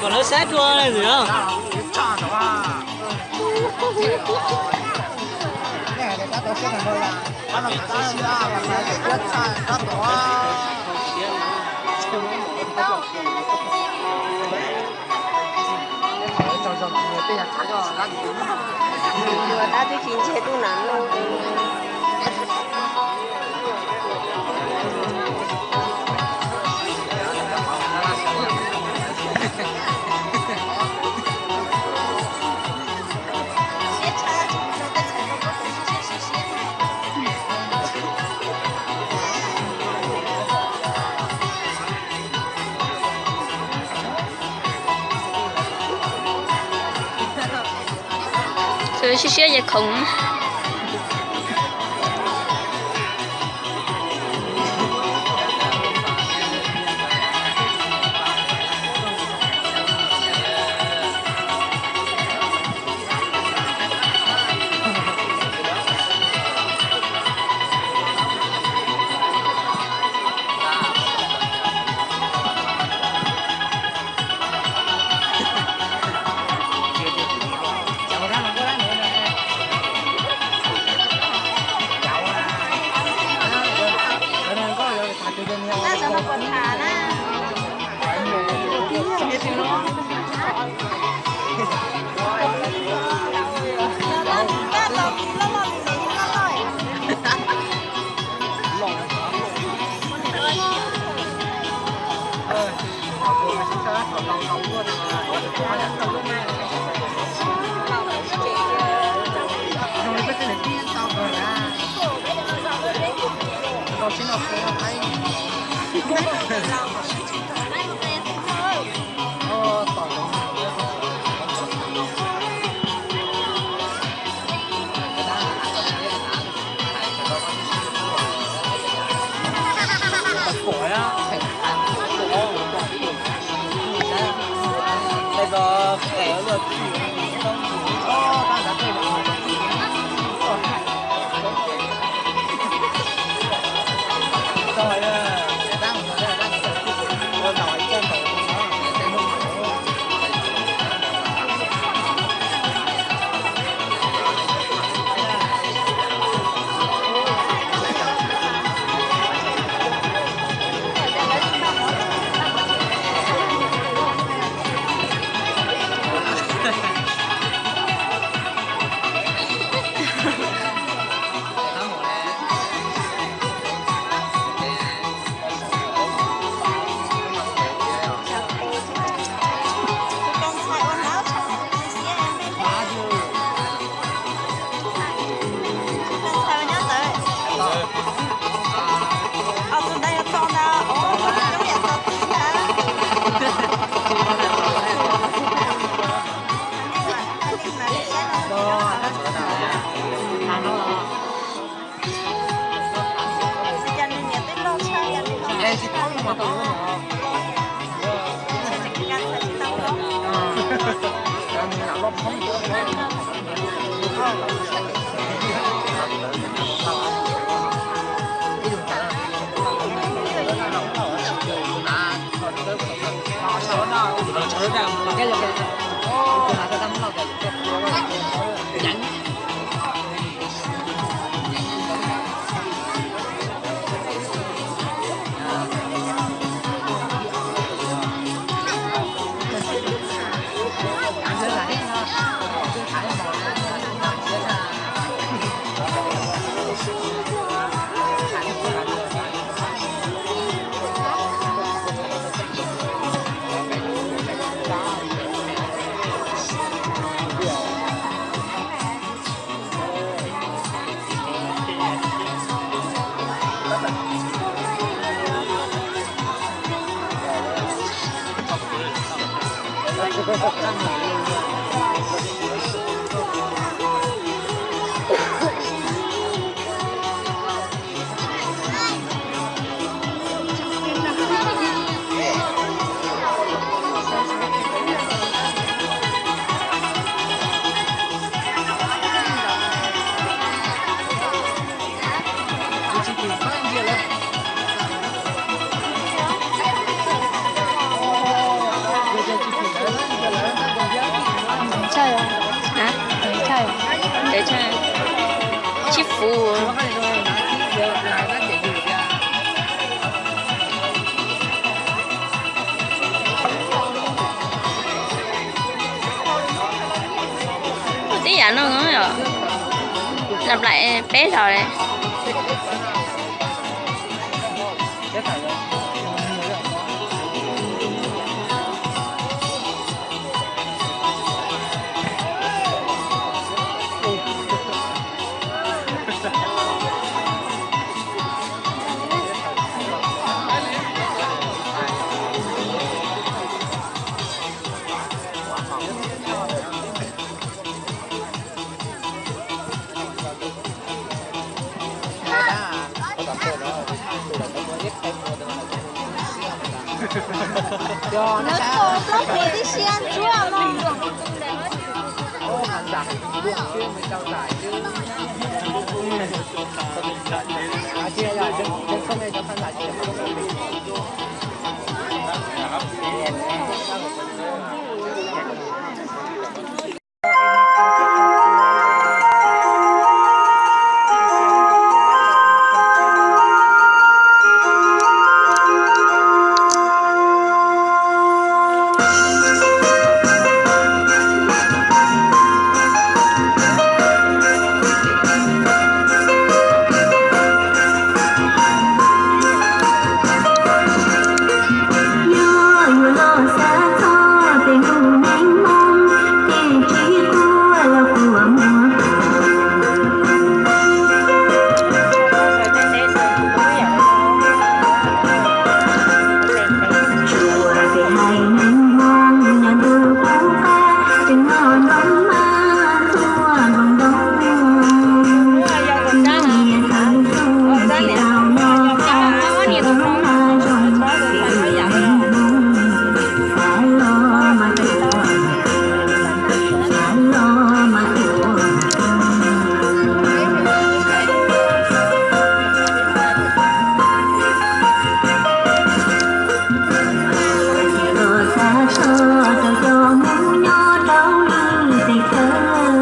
Kom lawv saib dua ntxiv. Yuav tab twb tsis ntse tuj na. Siab siab ces khoom. Kuv tib yam no yom, nram nplaim peb los li. Lawv tos plaub hlis tib si ntsuag no. Yog yuav los xav txog tes ntuj neej Hmoob, ces tsis quaj los quaj muag. Tsuas tes haiv neeg Hmoob nyob ntuj qub qab, tseem noj ntoo mas txhua npoo ntoo. Niaj hnub tsis tau noj qab, tsis tau noj zoo, tes haiv neeg Hmoob xav los mas tuag, xav los mas tuag. Los xav txog rau cov Hmoob nyob rau lwm teb chaws,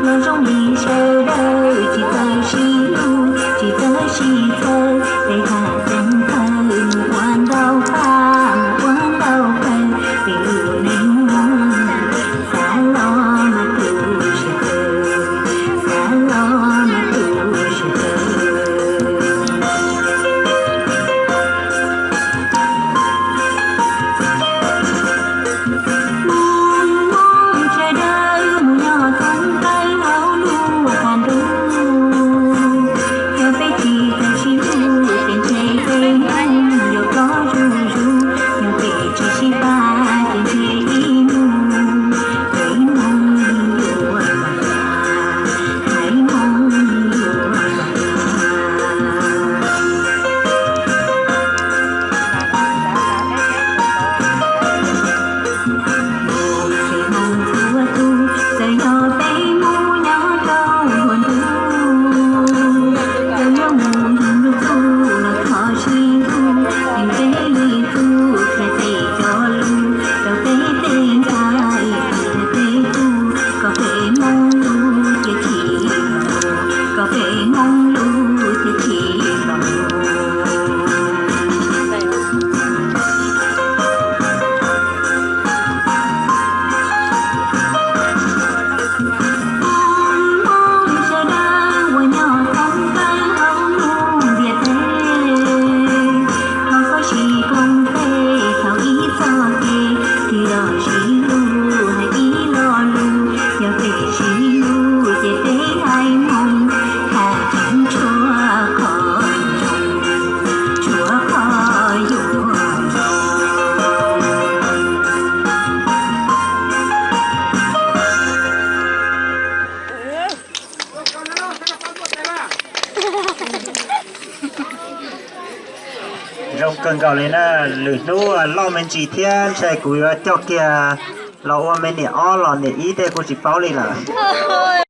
los zoo li sawv daws tsis txawj sib hlub, tsis txawj sib txhawb, peb haj tseem tawm mus ua ntau pab, mus ua ntau pawg, peb lub neej Hmoob xav los mas tu siab kawg, xav los mas tu siab kawg. Hmoob sawv daws mus nyob thoob plaws hauv lub qab ntuj, yog peb tsis txawj sib hlub ces ntshe peb Hmoob yuav plob zuj zus, yog peb tsis sib pab ces ntshe ib hnub peb Hmoob yuav tag, peb Hmoob yuav tag. Peb Hmoob txhua tus, txawm yog peb Hmoob nyob rau hauv ntuj, txawm yuav mus yug lub txuj los thov sib hlub, nqe li txuj qhia peb cov lus rau peb tej ntxhais thiab tej tub, kom peb Hmoob lub tiaj chim, kom peb Hmoob lub tiaj chim los. Hmoob sawv daws uas nyob thoob plaws hauv lub ntiaj teb, thov koj sim koom tes thaum ib txoj kev, tig los sib hlub hais ib lo lus, yog peb sib hlub ces peb haiv Hmoob haj tseem tshuav qhov zoo, tshuav qhov yuav zoo. Zoo kawg nkaus li na, lwm hnub loj me ntsis thiab ntshai kuv yuav coj kiag los ua me niam ob los niam ib tej kuj tsis paub li lawm.